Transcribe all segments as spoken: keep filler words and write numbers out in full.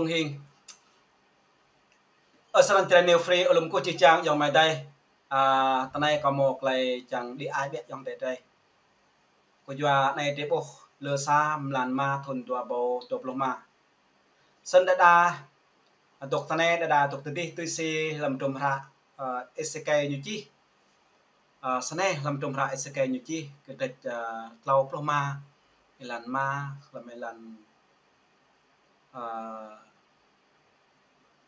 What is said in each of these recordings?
Hing. Ơ, srăng tơlơi nêu free, ơ, lŏm kơ čih čang ayŏng amai adơi. A, tơ anai kâo mơ̆ tơlơi čang đĭ ai ƀiă ayŏng adơi. Kơ yua anai drơi ƀuh lơ sa mlan ma thun dua rơbâo dua pluh ma. Snăn đơđa, a, dŏ tơ anai đơđa dŏ tơdih tui si hlăm hdruôm hră, a, Êsêkiel ñu čih. A, snei hlăm hdruôm hră Êsêkiel ñu čih, kdrêč, a, klâo pluh ma, êlan ma, hlăm êlan, a,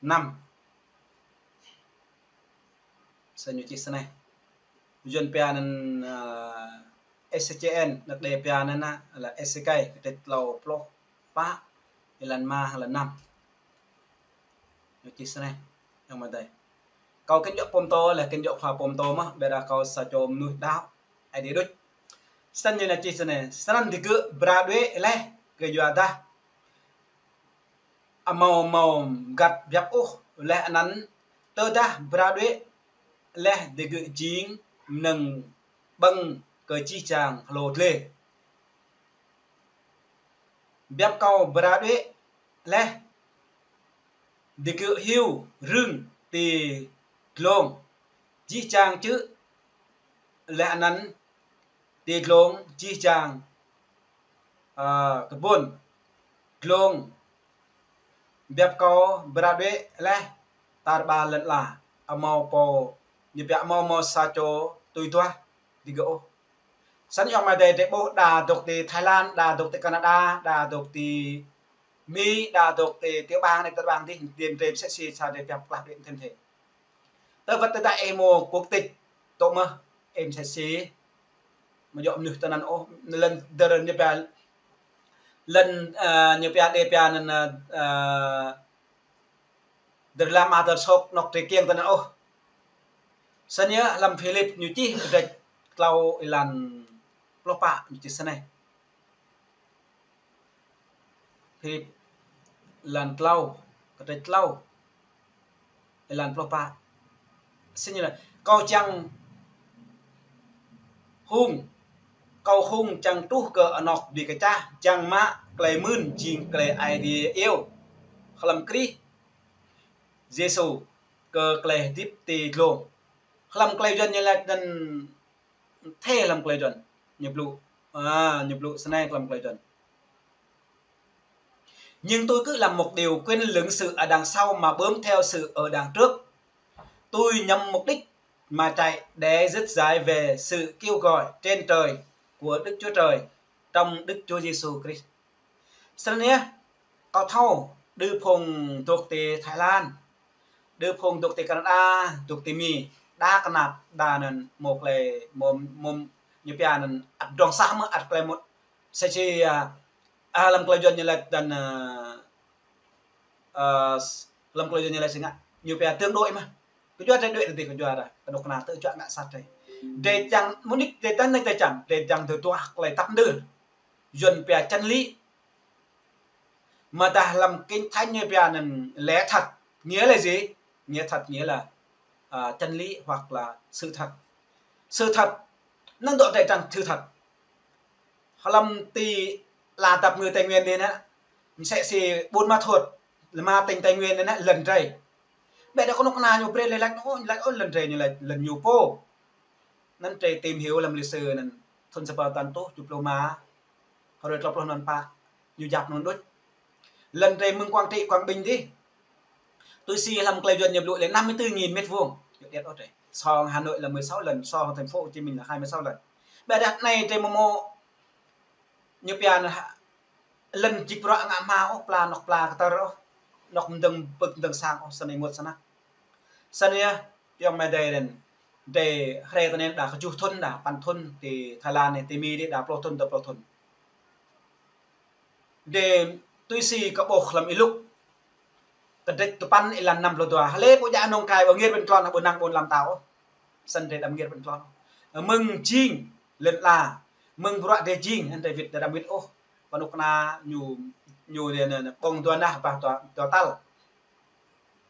năm. Snei ñu čih snei. Yuăn pia anăn, a, Êsêkiel, anăn đe pia anăn, a, lĕ Êsêkiel, kdrêč klâo pluh pă, êlan ma, êlan năm. Ñu čih snei, ayŏng amai adơi. Kâo kĭn djŏ pô pơtô, lĕ kĭn djŏ khua pô pơtô mơh, ƀiădah kâo sa čô mnuih đaŏ, ai đê đuč. Snăn ñu čih snei, snăn digơ̆ bra đuĕ leh, kơ yua dah amâo mâo mgăt biăp ôh, leh anăn tơdah bra đuĕ leh digơ̆ jing mnơ̆ng ƀơ̆ng kơ jih jang hlô dlê. Biăp kâo bra đuĕ leh digơ̆ hyu rưng ti dlông jih jang čư̆, leh anăn ti dlông jih jang, a, kƀŭn dlông. Biăp kâo bra đuĕ leh tar ƀar lăn ala, amâo pô, ñu pia amâo mâo sa čô tui duah digơ̆ ôh. Snăn ayŏng amai adơi drơi ƀuh đa dŏ ti Thái Lan, đa dŏ ti Canada, đa dŏ ti Mi, đa dŏ ti tiểu bang anei tiểu bang dih, tiên drơi msĕ si sa drơi biăp klah đuĕ thim thê. Tơ wăt tơdah ih mâo quốc tịch, tŏ mơh, ih msĕ si, amâo djŏ mnuih tơ anăn ôh, lăn dơ̆r ñu pia, lăn, a, ñu pia đe pia anăn, a, dơ̆r lam a dơ̆r sôk anŏ drơi kiăng tơ anăn ôh. Snăn yơh hlăm Philip ñu čih kdrêč klâo êlan pluh pă ñu čih snei. Philip êlan klâo, kdrêč klâo, êlan pluh pă. Snei lĕ, kâo čang hung, kâo hung čang truh kơ anŏ bi kčah, čang mă klei mưn jing klei Aê Diê iêu. Hlăm Krist Yêsu kơ klei hơdip ti dlông. Hlăm klei Yuăn ñu lač anăn thê hlăm klei Yuăn. Ñu blŭ. A, ñu blŭ snei hlăm klei Yuăn. Nhưng tôi cứ làm một điều, quên lửng sự ở đằng sau mà bám theo sự ở đằng trước. Tôi nhằm mục đích mà chạy để dứt giải về sự kêu gọi trên trời của Đức Chúa Trời trong Đức Chúa Giêsu Christ. Snăn yơh, kâo thâo, đơ phung dŏ ti Thái Lan, đơ phung dŏ ti Canada, dŏ ti Mi, đa knap, đa anăn mâo klei, mâo, mâo, ñu pia anăn ăt dŏng sah mơh, ăt klei mŭt. Sa čô, a, a, hlăm klei Yuăn ñu lač anăn, a, a, hlăm klei Yuăn ñu lač si ngă, ñu pia tương đối mơh. Kơ yua drơi đuĕ tơdih kơ yua dah, kơ dŏ kna tơ čuă ngă sat drơi. Drơi čang, mơ̆ng anei drơi tăn anei drơi čang, drơi čang tơtuah klei tăp mđơr. Yuăn pia chân lý. Mơ̆ dah hlăm Kinh Thánh ñu pia anăn lẽ thật. Nghĩa là gì? Nghĩa thật nghĩa là, à, chân lý hoặc là sự thật. Sự thật. Năng dŏ drơi čang sự thật. Hlăm ti la tăp ngư Tây Nguyên anei anăn, msĕ si Buôn Ma Thuột, lĕ mă tỉnh Tây Nguyên anăn, lăn drơi. Ƀiădah kơnuk kna ñu brơi lĕ lač, ô, lač, ô, lăn drơi ñu lač, lăn ñu pô. Anăn drơi tìm hiểu hlăm lịch sử anăn, thŭn sa rơbâo tăn tuh, tơjuh pluh ma, hrơi klâo pluh anăn pă, ñu yap anăn đuč. Lăn drơi mơ̆ng Quảng Trị, Quảng Bình dih. Tui si hlăm klei Yuăn ñu blŭ lĕ năm mươi tư nghìn mét vuông. Ñu điêt ôh drơi. So hăng Hà Nội là mười sáu lần, so hăng thành phố Hồ Chí Minh là hai mươi sáu lần. Ƀiădah anei drơi mơ̆ mâo ñu pia anăn ha-, lăn jik bruă ngă hma ôh, pla anŏ pla kơtơr ôh, anŏ mdơ̆ng pơ̆k mdơ̆ng sang ôh, snei mŭt snăk. Snăn yơh, ayŏng amai adơi anăn, drơi hrơi tơ anei đa kjuh thŭn, đa păn thŭn, ti Thái Lan anei, ti Mi dih đa pluh thŭn, dua pluh thŭn. Drơi tui si kơ ƀuh hlăm Y-Luk, kdrêč dua păn êlan năm pluh dua. Hlơi pô djă anŏng kai, ƀu ngir ƀơi klon, ƀu năng ƀôn lăm tao. Snăn drơi đăm ngir ƀơi klon. Mơ̆ng jing lăn ala, mơ̆ng bruă drơi jing, anăn drơi wĭt, drơi đăm wĭt ôh. Kơnuk kna ñu, ñu drơi anăn, anăn, ƀơ̆ng dua nah, bah dua, dua tal.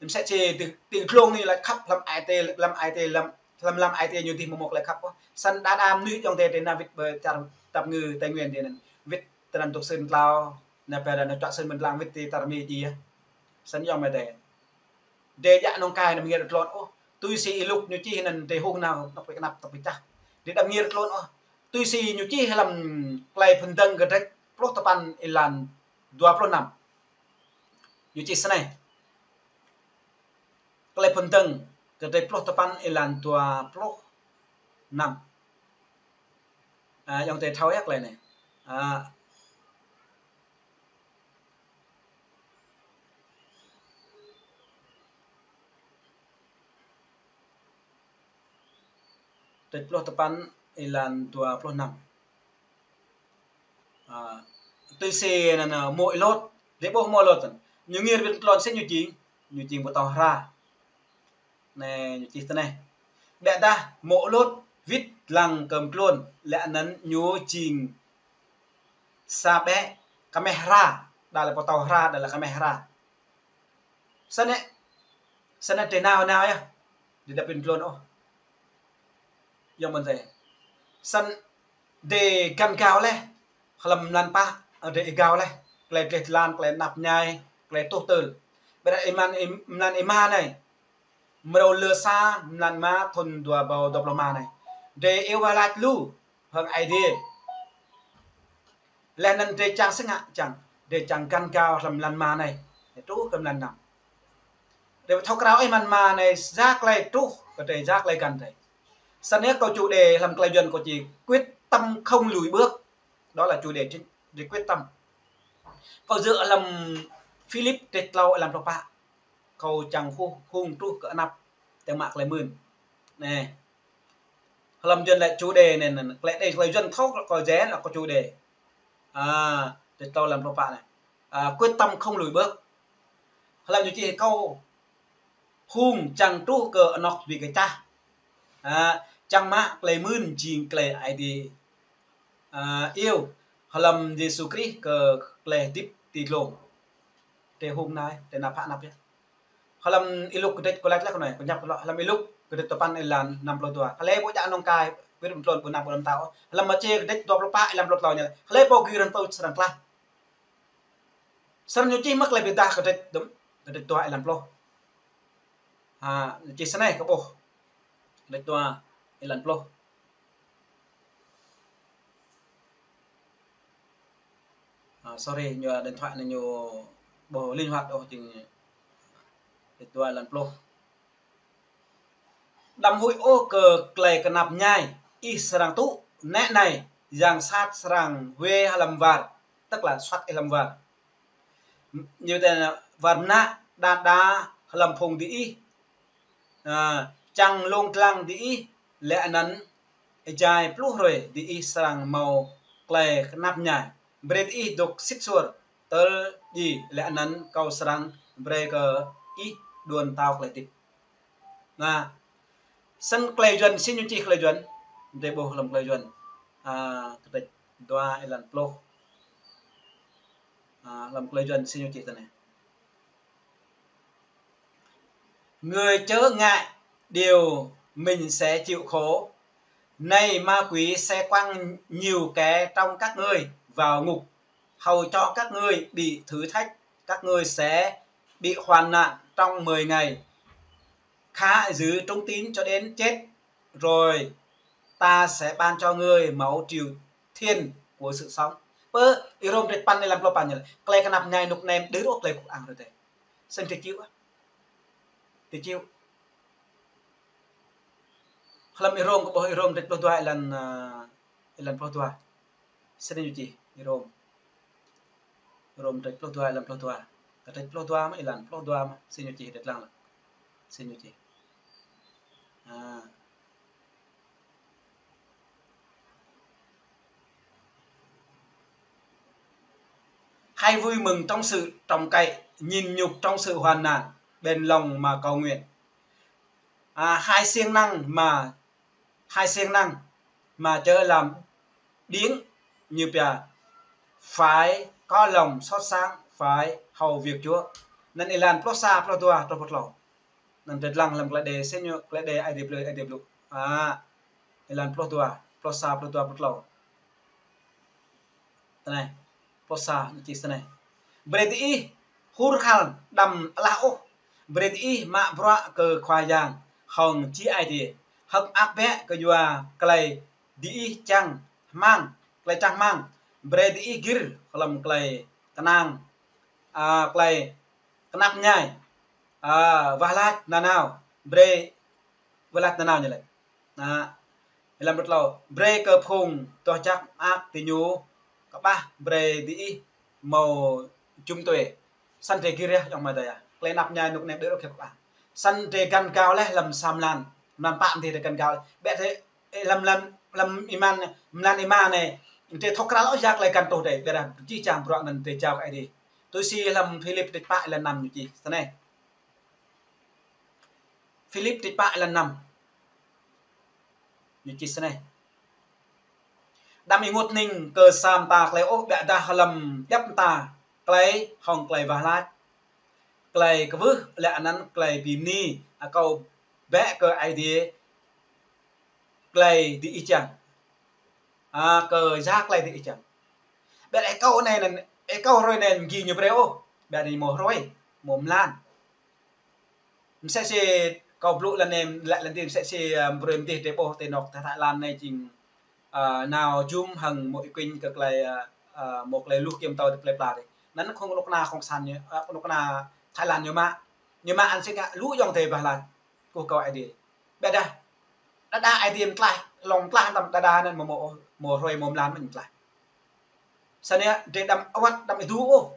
Msĕ si ti, ti dlông anei lač khăp, hlăm ai tiê, hlăm ai tiê, hlăm, hlăm, hlăm ai tiê ñu dih mơ̆ mâo klei khăp ôh. Snăn đa đa mnuih ayŏng adơi drơi nao wĭt ƀơi čar tăp ngư Tây Nguyên drơi anăn. Wĭt tơ anăn dŏ sưn klâo, nao pơ anăn čuă sưn ƀơi lăng wĭt ti čar Mi djai. Snăn yơh mơ̆ adơi. Adơi djă nŏng kai anăm ngir tluôn ôh. Tui si Y-Luk ñu čih anăn adơi hung nao, nŏk pơknăp tŏk pơčah. Adơi đăm ngir tluôn ôh. Tui si ñu čih hlăm Klei Phŭn Dơ̆ng kdrêč pluh tơpăn êlan dua pluh năm. Ñu čih snei. Klei Phŭn Dơ̆ng kdrêč pluh tơpăn êlan dua pluh năm. A, ayŏng adơi thâo yơh klei anei. A, kdrêč pluh tơpăn êlan dua pluh năm. A, tui si anăn, a, mô̆ Y-Lôt, adơi ƀuh mô̆ Y-Lôt anăn. Ñu ngir wĭt tluôn si ñu jing, ñu jing pơtâo hra. Anei, ñu čih tui anei. Ƀiădah mô̆ Y-Lôt wĭt lăng kơ mơ̆ng tluôn, leh anăn ñu jing sa ƀĕ kmeh hra, đa lĕ pơtâo hra, đa lĕ kmeh hra. Snăn, snăn adơi nao nao yơh. Adơi đăm pĭn tluôn ôh. Yơh mơ̆n adơi. Snăn adơi găn gao leh. Hlăm mlan pă, adơi êgao leh. Klei dleh dlan, klei anăp mơñai, klei tuh tơl. Ƀiădah êmăn, êm-, mlan êma anei. Mrâo lơ sa, mlan êma, thŭn dua êbâo dua pluh êma anei. Adơi iâu wah lač lu hăng Aê Diê. Leh anăn drei čang si ngă, čang, drei čang găn gao hlăm mlan êma anei, truh kơ mlan năm. Drei thâo krao ih mlan êma anei, ya klei truh kơ drei, ya klei găn drei. Snăn yơh kâo chủ đề hlăm klei Yuăn kâo čih quyết tâm không lùi bước. Đó là chủ đề chính, drei quyết tâm. Kâo djơ̆ hlăm Philip kdrêč tlâo êlan pluh pă. Kâo čang huĭ hung truh kơ anăp tơ̆ng mă klei mưn. Anei. Hlăm Yuăn lĕ chủ đề anei, anei, klei đei, klei Yuăn thâo kâo jĕ lĕ kâo chủ đề. A, kdrêč tlâo êlan pluh pă anei. A, quyết tâm không lùi bước. Hlăm ñu čih kâo hung čang truh kơ anŏ bi kčah. A, čang mă klei mưn jing klei Aê Diê, a, iâu. Hlăm Yêsu Krist kơ klei hdĭp ti glông. Drei hung nao, drei nao pă anăp yơh. Hlăm Y-Luk kdrêč kâo lač leh kơ anei, kâo ñăp lŏ. Hlăm Y-Luk kdrêč tơpăn êlan năm pluh dua. Hlei pô djă nŏng kai, wĭt tluôn ƀu nao ƀu đăm tao. Hlăm Mathiơ kdrêč dua pluh pă êlan pluh tlâo ñu lač. Hlei pô gir hăng tui srăng klah. Snăn ñu čih mơ̆ng klei bi êdah kdrêč dŭm, kdrêč dua êlan pluh. A, ñu čih snei kâo ƀuh. Kdrêč dua êlan pluh. A, sorry, ñu điện thoại anei ñu ƀu linh hoạt ôh jing. Kdrêč dua êlan pluh. Đăm huĭ ôh kơ klei knap mơñai ih srăng tŭ, nĕ anei, yang sat srăng wê ih hlăm war, tức là soăt ih hlăm war. Ñu tơ war mơnă, đa đa hlăm phung diih, a, čang lông dlăng diih, leh anăn êjai pluh hruê diih srăng mâo klei knap mơñai. Brei diih dôk sĭt suôr, tơl djai, leh anăn kâo srăng brei kơ ih đuôn tao klei hdĭp. Anei, snăn klei Yuăn, si ñu čih klei Yuăn, drei ƀuh hlăm klei Yuăn. A, kdrêč dua êlan pluh. A, hlăm klei Yuăn si ñu čih tui anei. Người chớ ngại điều mình sẽ chịu khổ. Này, ma quỷ sẽ quăng nhiều kẻ trong các ngươi vào ngục, hầu cho các ngươi bị thử thách. Các ngươi sẽ bị hoạn nạn trong mười ngày. Khá giữ trung tín cho đến chết, rồi ta sẽ ban cho ngươi máu triều thiên của sự sống. Pơ Y-Rôm kdrêč păn êlan pluh păn ñu lač. Klei knap mơñai anôk anei đơ ruh klei kơ ang rơdê. Snăn drei chịu. Drei chịu. Hlăm Y-Rôm kâo ƀuh Y-Rôm kdrêč pluh dua êlan, a, êlan pluh dua. Snăn ñu čih, Y-Rôm. Y-Rôm kdrêč pluh dua êlan pluh dua. Kdrêč pluh dua mơ̆ êlan pluh dua mơ̆, si ñu čih kdrêč lăng lăng. Si ñu čih. A. Hãy vui mừng trong sự trông cậy, nhịn nhục trong sự hoạn nạn, bền lòng mà cầu nguyện. À, hãy siêng năng mà, hãy siêng năng mà chớ làm biếng, ñu pia, phải có lòng sốt sắng, phải hầu việc Chúa. Anăn êlan pluh sa, pluh dua, truh pluh tlâo. Anăn drei dlăng hlăm klei đe, si ñu klei đe Aê Diê blŭ, Aê Diê blŭ. A, êlan pluh dua, pluh sa, pluh dua, pluh tlâo. Tui anei, pluh sa, ñu čih tui anei. Brei diih hur hal đăm alah ôh. Brơi diih mă bruă kơ Khua Yang hăng jih ai tiê. Hơ̆k mơak bĕ kơ yua tơlơi diih čang hmang, tơlơi čang hmang. Brơi diih gir hlăm tơlơi kơnang, a, tơlơi kơnăp mơñai, a, wah lač nanao. Brơi wah lač nanao ñu laĭ. Na, hlăm rơtlâo, brơi kơ phung doh jăk mơak diñu kơƀah, brơi diih hmâo jum tue. Săn drơi gir yơh, ayŏng amai adơi ah. Tơlơi kơnăp mơñai rơnŭk anai đuaĭ rơ̆k hiăp ah. Săn drơi găn gao laih hlăm sa mlan. Mlan pă anai drơi găn gao laih. Bĕ drơi, ơ, hlăm, hlăm, hlăm iman, mlan êma anai, drơi thâo krăn ôh ya tơlơi găn truh drơi. Bĕ dah jih jang bruă anŭn drơi jao kơ Ơi Adai. Tui si hlăm Philip kơdrêč pă êlan năm ñu čih snei. Philip kơdrêč pă êlan năm ñu čih snei. Đăm ênguôt hning kơ sa mơta tơlơi ôh, ƀiădah hlăm djŏp mơta tơlơi hăng tơlơi wah lač, tơlơi kwưh, laih anŭn tơlơi bơni, akâo bĕ kơ Ơi Adai tơlơi diih čang. A, kơ ya tơlơi diih čang. Ƀiădah akâo anai anŭn, akâo hrơi anai anŭn či ñu brơi ôh. Ƀiădah ñu hmâo hrơi, hmâo mlan. Msĕ si kâo blŭ lăn anai, lĕ lăn anai msĕ si, a, brơi mơdih drơi ƀuh tơ anŏ Thái Lan anai jing, a, nao jum hăng mơ̆ ikuñ kơ tơlơi, a, a, mơ̆ tơlơi luh kiăng tao tơ plơi pla dih. Anŭn khong kơnuk kơna khong san ñu, a, kơnuk kơna Thái Lan ñu mă. Ñu mă anŭn sĭt ngă lu ayŏng adơi wah lač kơ kâo Ơi Adai. Ƀiădah đơđa Ơi Adai mơtlaih, hlŏng mơtlaih tăm đơđa anŭn hmâo, hmâo hrơi hmâo mlan mơ̆n mơtlaih. Săn yơh, drơi đăm awăt đăm êdu ôh.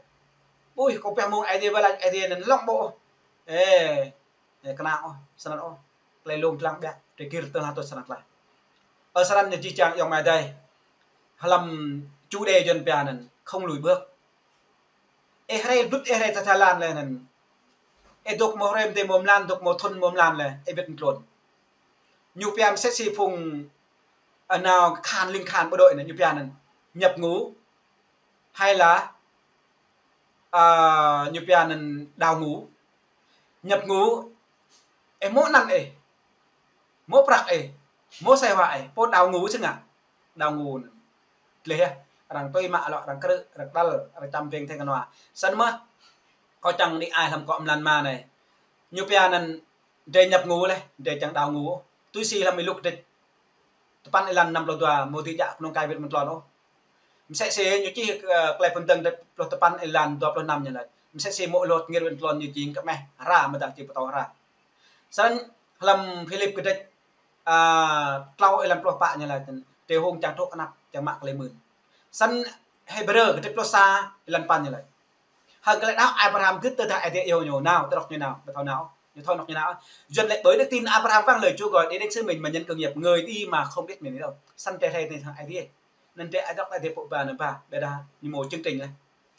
Ui, kâo pioh mơ̆ng Ơi Adai wah lač Ơi Adai anŭn hlŏng ƀu ôh. Ê, ê, kơnang ôh, săn anŭn ôh. Tơlơi lông dlăng ƀiă, drơi gir tơlơi hơtŭt săn anŭn tlaih. Ơ săn anŭn ñu jih jang ayŏng amai adơi. Hlăm chủ đề Yuan pia anŭn, không lùi bước. Ih rai, dŭt ih rai tơ Thái Lan lĕ anŭn. Ih dŏ hmâo hrơi mơdih hmâo mlan, dŏ hmâo thŭn hmâo mlan lĕ, ih wĭt mơtlôn. Ñu pia msĕ si phung, a, nao khan ling khan bộ đội anŭn, ñu pia anŭn nhập ngũ, hay là, a, ñu pia anŭn đào ngũ. Nhập ngũ, ih hmâo anăn ih, hmâo prăk ih, hmâo sai hua ih, pô đào ngũ sĭt ngă. Đào ngũ anŭn. Tơlơi yơh, arăng tui mă lŏ, arăng krư̆, arăng đăl, arăng čăm ƀing theng kơnua. Săn mơ̆, kâo čang đĭ ai hlăm akŏ mlan ma anai. Ñu pia anŭn drơi nhập ngũ laih, drơi čang đào ngũ. Tui si hlăm Y-Luk kơdrêč tơpăn êlan năm pluh dua, hmâo dưi djă kơnung kai wĭt mơtlôn ôh. Msĕ si ñu čih, ơ, Klei Pơđơ̆ng kơdrêč pluh tơpăn êlan dua pluh năm ñu laĭ. Msĕ si hmâo Lôt gir wĭt mơtlôn ñu jing kơmeh hra, mơdah či pơtô hra. Săn hlăm Philip kơdrêč, a, klâo êlan pluh pă ñu laĭ, drơi hông čang truh anăp, čang mă tơlơi mưn. Săn Hêbrơ kơdrêč pluh sa êlan păn ñu laĭ. Hăng tơlơi đaŏ Abraham gưt tơdah Ơi Adai iâu ñu nao, tơlơi ñu nao, ƀu thâo nao, ñu thâo anŏ ñu nao. Yuan laĭ: Bởi đức tin Abraham vâng lời Chúa gọi, để đến xứ mình mà nhận cơ nghiệp, người đi mà không biết mình đi đâu. Săn drơi rai anai hăng Ơi Adai. Anŭn drơi adŏ Ơi Adai pô ba anŭn ba, ƀiădah ñu hmâo chương trình anai.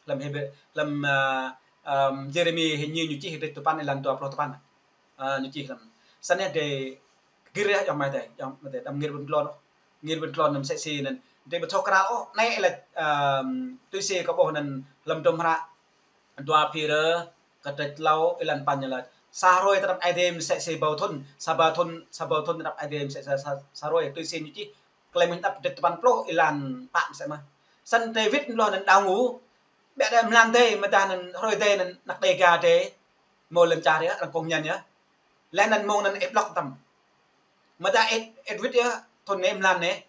Hlăm Hêb-, hlăm, a, ưm, Yêrêmi hình như ñu čih kơdrêč tơpăn êlan dua pluh tơpăn. A, ñu čih hlăm. Săn anai drơi gir yơh ayŏng amai adơi, ayŏng amai adơi, đăm gir wĭt mơtlôn ôh. Gir wĭt mơtlôn anŭn msĕ si anŭn. Drơi ƀu thâo krăn ôh, anai laĭ, ưm, tui si kâo ƀuh anŭn hlăm hrŏm hră dua Pêtrô kơdrêč klâo êlan păn ñu laĭ. Sa hrơi tơnap Ơi Adai msĕ si rơbâo thŭn, sa rơbâo thŭn, sa rơbâo thŭn tơnap Ơi Adai msĕ sa, sa, sa hrơi, tui si ñu čih Klei Mĭn Đăp kơdrêč tơpăn pluh êlan pă msĕ mơ̆n. Săn drơi wĭt mơtlôn anŭn đào ngũ. Ƀiădah mlan adih, mơdah anŭn hrơi adih anŭn anăp Dêga drơi hmâo lŏn čar yơh, arăng công nhận yơh. Laih anŭn mơ̆ng anŭn ih blŏk tăm. Mơdah ih, ih wĭt yơh, thŭn anai mlan anai,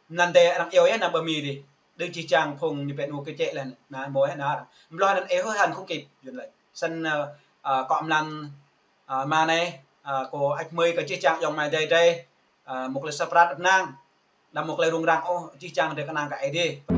mlan adih arăng iâu yơh nao ƀơi Mi dih. Đơ jih jang phung ñu pĕ ñu kơčĕ laih anŭn. Nao hmâo yơh nao arăng. Mơ̆ blŏk anŭn ih hơhan không kịp, Yuan laĭ. Săn, ơ, ơ, akŏ mlan, ơ, ma anai, ơ, kâo ăt mơi kơ jih jang ayŏng amai adơi drơi, ơ, hmâo tơlơi sa prat ăt năng. Đăm hmâo tơlơi rŭng răng ôh, jih jang drơi kơnang kơ Ơi Adai.